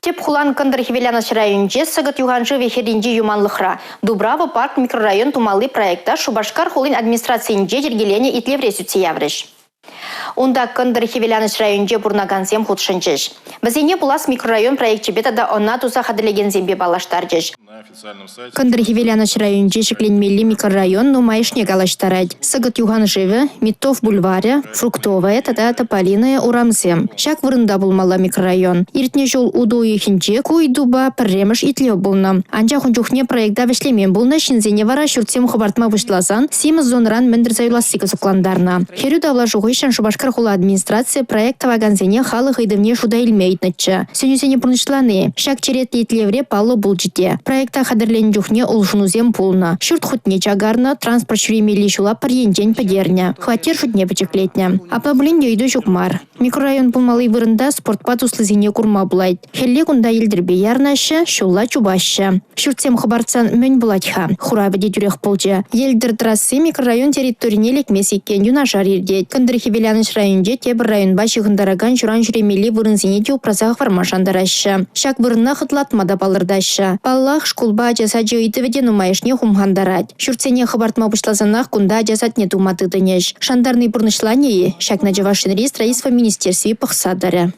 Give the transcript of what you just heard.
Тӗп хулан кӑнтӑр-хӗвеланӑҫ районӗнче Сӑкӑт юханшывӗ хӗрринчи Юманлӑхра Дубрава парк микрорайон тумалли проекта Шупашкар хулин администрацийӗнче йӗркеленӗ итлевре сӳтсе яврӗҫ. Унта кӑнтӑр-хӗвеланӑҫ районӗнче пурӑнакансем хутшӑнчӗҫ. Вӗсене пулас микрорайон проекчӗпе тата ӑна туса хатӗрлекенсемпе паллаштарчӗҫ. Кӑнтӑр-хӗвеланӑҫ районӗнче ҫӗкленмелли микрорайон нумайӑшне калаҫтарать. Сӑкӑт юханшывӗ, Миттов бульварӗ, Фруктовая тата Тополиная урамсем. Ҫак вырӑнта пулмалла микрорайон. Иртнӗ ҫул утӑ уйӑхӗнче ку ыйтупа пӗрремӗш итлев пулнӑ. Анчах ун чухне проекта вӗҫлемен пулнӑ, ҫынсене вара ҫуртсем хӑпартма пуҫласан симӗс зонӑран мӗн тӑрса юласси кӑсӑклантарнӑ. Хӗрӳ тавлашу хыҫҫӑн Шупашкар хула администрацийӗ проект тӑвакансене халӑх ыйтӑвне шута илме ыйтнӑччӗ. Сӗнӳсене пурнӑҫлани ҫак черетлӗ итлевре паллӑ пулчӗ те. Проекта хатӗрленӗ чухне улшӑнусем пулнӑ. Ҫурт хутне чакарнӑ, транспорт ҫӳремелли ҫула пӗр енчен пӗтернӗ, хваттер шутне пӗчӗклетнӗ. Апла пулин те ыйту ҫук мар. Микрорайон пулмалли вырӑнта спортпа туслисене курма пулать. Хӗлле кунта йӗлтӗрпе ярӑнаҫҫӗ, ҫулла чупаҫҫӗ. Ҫуртсем хӑпартсан мӗн пулать-ха? Хуравӗ те тӳрех пулчӗ. Йӗлтӗр трасси микрорайон территорине лекмест иккен, юнашар иртет. Кӑнтӑр-хӗвеланӑҫ районӗнче тепӗр районпа ҫыхӑнтаракан ҫуран ҫӳремелли вырӑнсене те упраса хӑварма шантараҫҫӗ. Ҫак вырӑна хӑтлатма та палӑртаҫҫӗ. Паллах, шкулпа ача сачӗ ыйтӑвӗ те нумайӑшне хумхантарать. Ҫуртсене хӑпартма пуҫласанах кунта ача садне тума тытӑнӗҫ. Шантарни пурнӑҫланӗ-и? Ҫакна Чӑваш Енри строительство министерстви пӑхса тӑрӗ.